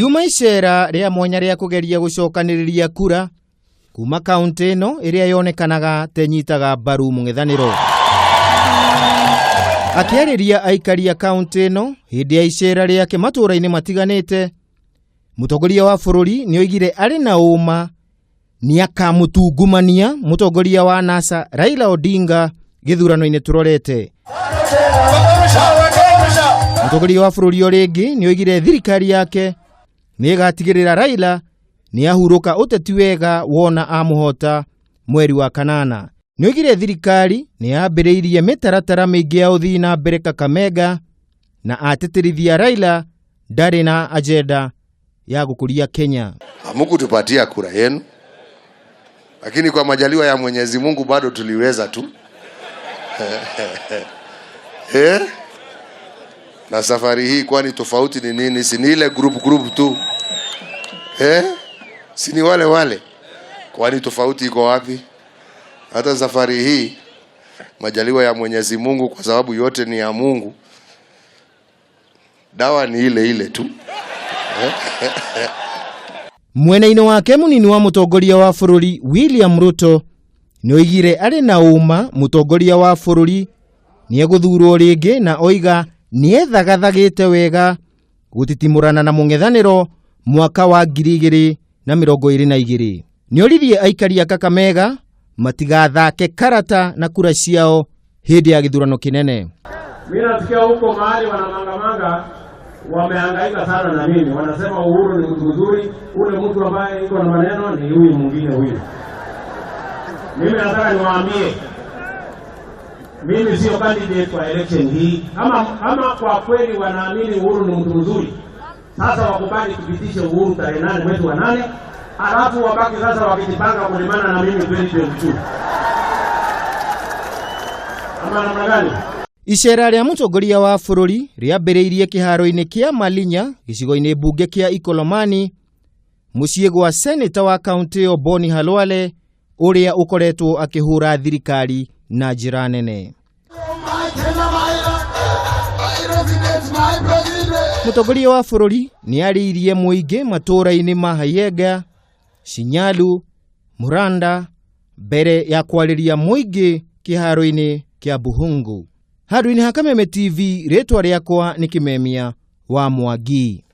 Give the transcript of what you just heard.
Riuma icera rĩa mwanya rĩa kũgeria gũcokanĩrĩria kura kuma kaunti ĩno ĩrĩa yonekanaga ta ĩnyitaga mbaru mũng'ethanĩro. Akĩarĩria aikari a kaunti ĩno hĩndĩ ya icera rĩake matũũra-inĩ matiganĩte, mũtongoria wa bũrũri nĩ oigire arĩ na ũma nĩakamũtungumania mũtongoria wa NASA Raila Odinga gĩthurano-inĩ tũrorete. Mũtongoria wa bũrũri o rĩngĩ nĩ oigire thirikari yake nĩ ĩgatigĩrĩra Raila nĩ ahurũka ũteti wega wona amũhota mweri wa kanana. Nĩ oigire thirikari nĩ yambĩrĩirie mĩtaratara mĩingĩ ya ũthii na mbere Kakamega na atĩtĩrithia Raila ndarĩ na agenda ya gũkũria Kenya. Hamukutupatia kura yenu, lakini kwa majaliwa ya Mwenyezi Mungu bado tuliweza tu eh? Na safari hii kwani tofauti ni nini? Si ni ile group group tu eh? Si ni wale wale? Kwani tofauti iko wapi? Hata safari hii majaliwa ya Mwenyezi Mungu, kwa sababu yote ni ya Mungu, dawa ni ile ile tu. Mwena-inĩ wake mũnini wa mũtongoria wa bũrũri William Ruto nĩ oigire arĩ na ũma mũtongoria wa bũrũri nĩ egũthurwo rĩngĩ na oiga nĩ ethagathagĩte wega gũtitimũrana na mũng'ethanĩro mwaka wa 2022. Nĩ oririe aikari a Kakamega matigathake karata na kura ciao hĩndĩ ya gĩthurano kĩnene. Mimi nasikia huko mahali wanamangamanga wamehangaika sana na mimi, wanasema Uhuru ni mtu mzuri, ule mtu ambaye iko na maneno ni huyu mwingine huyu. Mimi nataka niwaambie, mimi sio candidate kwa election hii. Kama kwa kweli wanaamini Uhuru ni mtu mzuri, sasa wakubali tupitishe Uhuru tarehe 8 mwezi wa 8, alafu wabaki sasa wakijipanga kulimana na mimi 2022. Ama namna gani? Icera rĩa mũtongoria wa bũrũri rĩambĩrĩirie kĩharo-inĩ kĩa Malinya gĩcigo-inĩ mbunge kĩa Ikolomani mũciĩ gwa seneta wa kaunti ĩyo Boni Khalwale ũrĩa ũkoretwo akĩhũra thirikari na njĩra nene. Mũtongoria wa bũrũri nĩ arĩirie mũingĩ matũũra-inĩ ma Hayenga, Shinyalu, Muranda mbere ya kwarĩria mũingĩ kĩharo-inĩ kĩa Buhungu. Handũ-inĩ ha Kameme TV, rĩtwa rĩakwa nĩ Kĩmemia wa Mwangi.